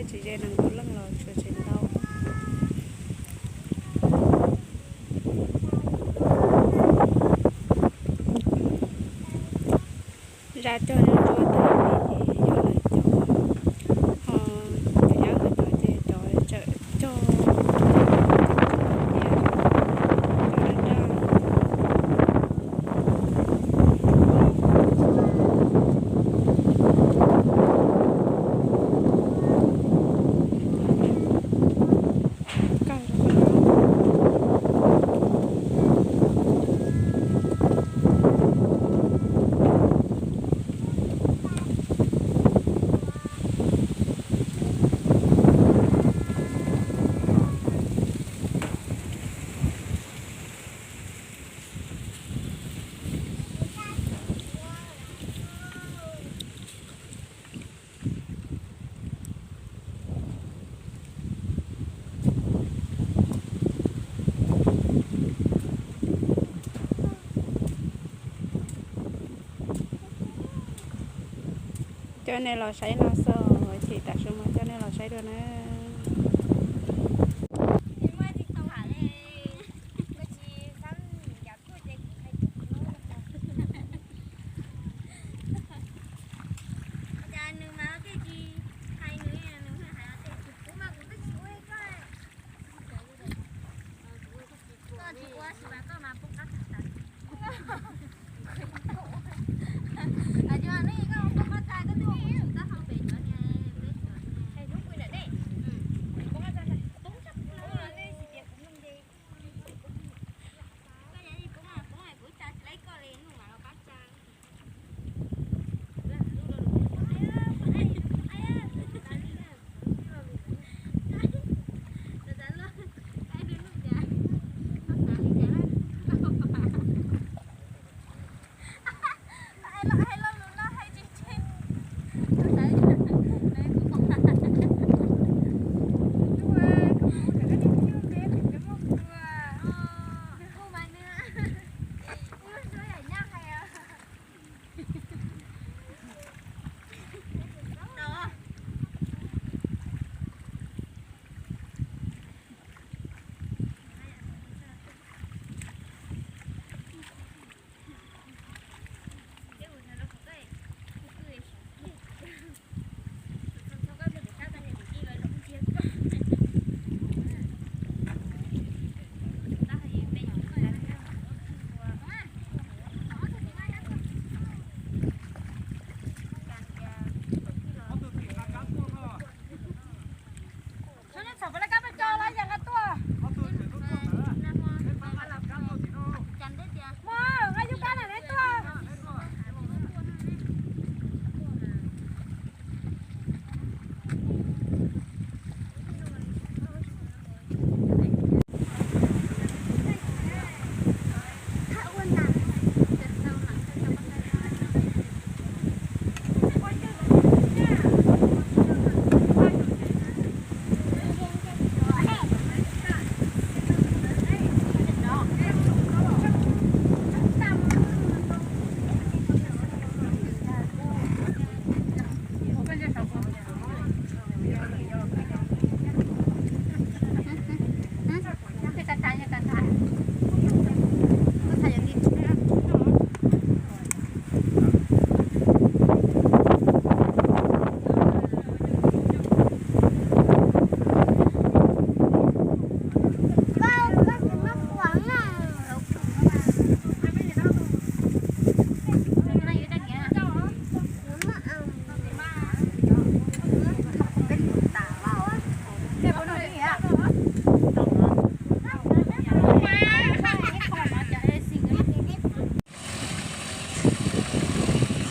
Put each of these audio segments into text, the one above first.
Tsis ze nees nkaum leej los tshuav tsis ntau. Zaj cog zuj zus tag li ces yog lawv cov, ho cov nyab lawv cov ces cov tseem cog, cov daj daj. Coj nej los saib no xwb, ces tam sim no coj nej los saib dua na.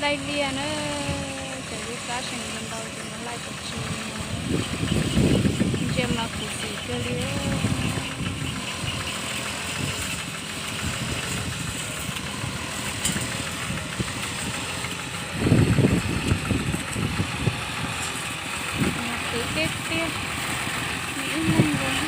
Laij liaj na, cov yub kab seem ntau ntau ces lawv laij pes tsawg no, ntsia mas khuv xim kawg li. Kwv tiag tiag, ib leeg nkaus.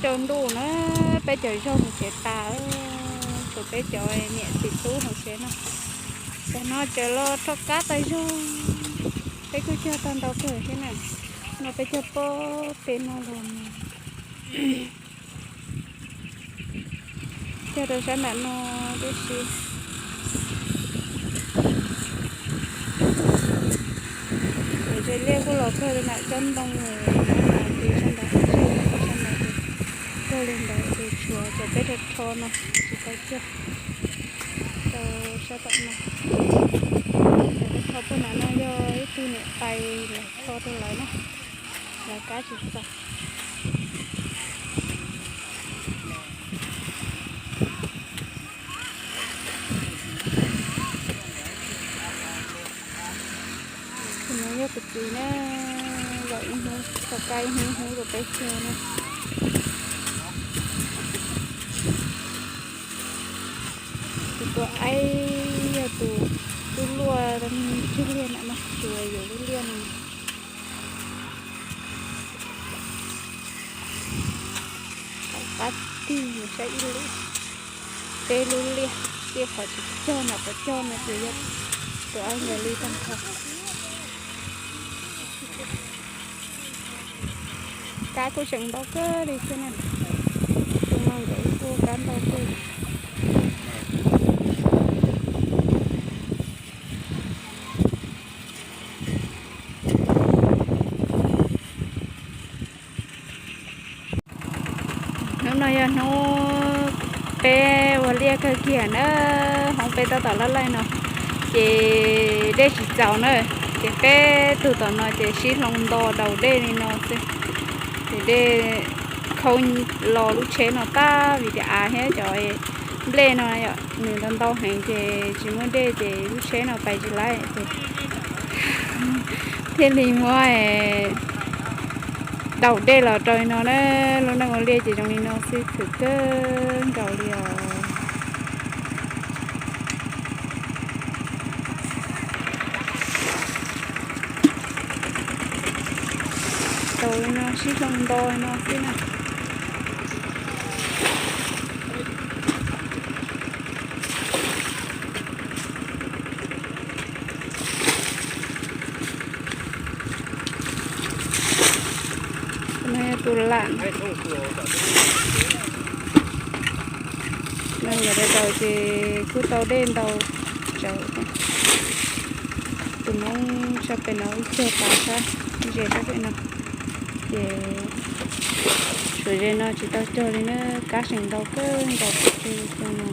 Tsaus ntuj na, peb cov zaug mus tsev tas, tshuav peb cov niam txiv tub hauv tsev no. Tam no tseem los rho kab tau zaug, peb kuj cog tau ntau kawg thiab na. No peb cog pob pem no los mus, cog rau sab nram no tib si. Ces ze liaj kuj los kawg nram tsob ntoo, sab nrad, sab nrad, kawg li ntawd ces tshuav cov peb rho rho no tsis tau cog rau sab tom no. Cov rho rho puag nram no yog ib tug niam tais lawv rho rau lawv na, lawv kab tsis txaus. Tus no yog kuv txiv na, zaum ib hnub, tau kab ib hnub ib hnub rau peb cog na. Tus tuaj aib yog tus lub luaj cig liaj na, mas tsuas yog lub liaj no. Thaum qab tig mus saib ib lub, peb lub liaj, tiaj qhov tsis cog nram qhov cog no ces yog tus aib nkawd li tag nrho. Kab kuj tseem ntau kawg li thiab na. Tus no nkawd kuj kab ntau kawg. Hnub no yog hnub peb ua liaj kawg kiag na, hoob peb tab tom laj laij no, ces dej tsis txaus na, ces peb tug tom no ces sib hloov nto daus dej li no xwb, ces dej khau los lub tsheb no tag vim tias av thiab cov nplej no yom, nws ntau ntau heev ces tsis muaj dej ces lub tsheb no pais tsis laib ces thiaj li muab daus dej los rau li no na. Lub neej ua liaj ces zoo li no xwb, khwv kawg nkaus li os. Tau li no sib hloov nto li no xwb na. Tus no yog tus lam, no nkawd daus daus ces kuj tau dej ntau tsawv. Tus noob sab pem no wb cog tas sab ze sab pem no, ces tshuav ze no tsis tau cog li na, kab seem ntau kawg nkaus li no.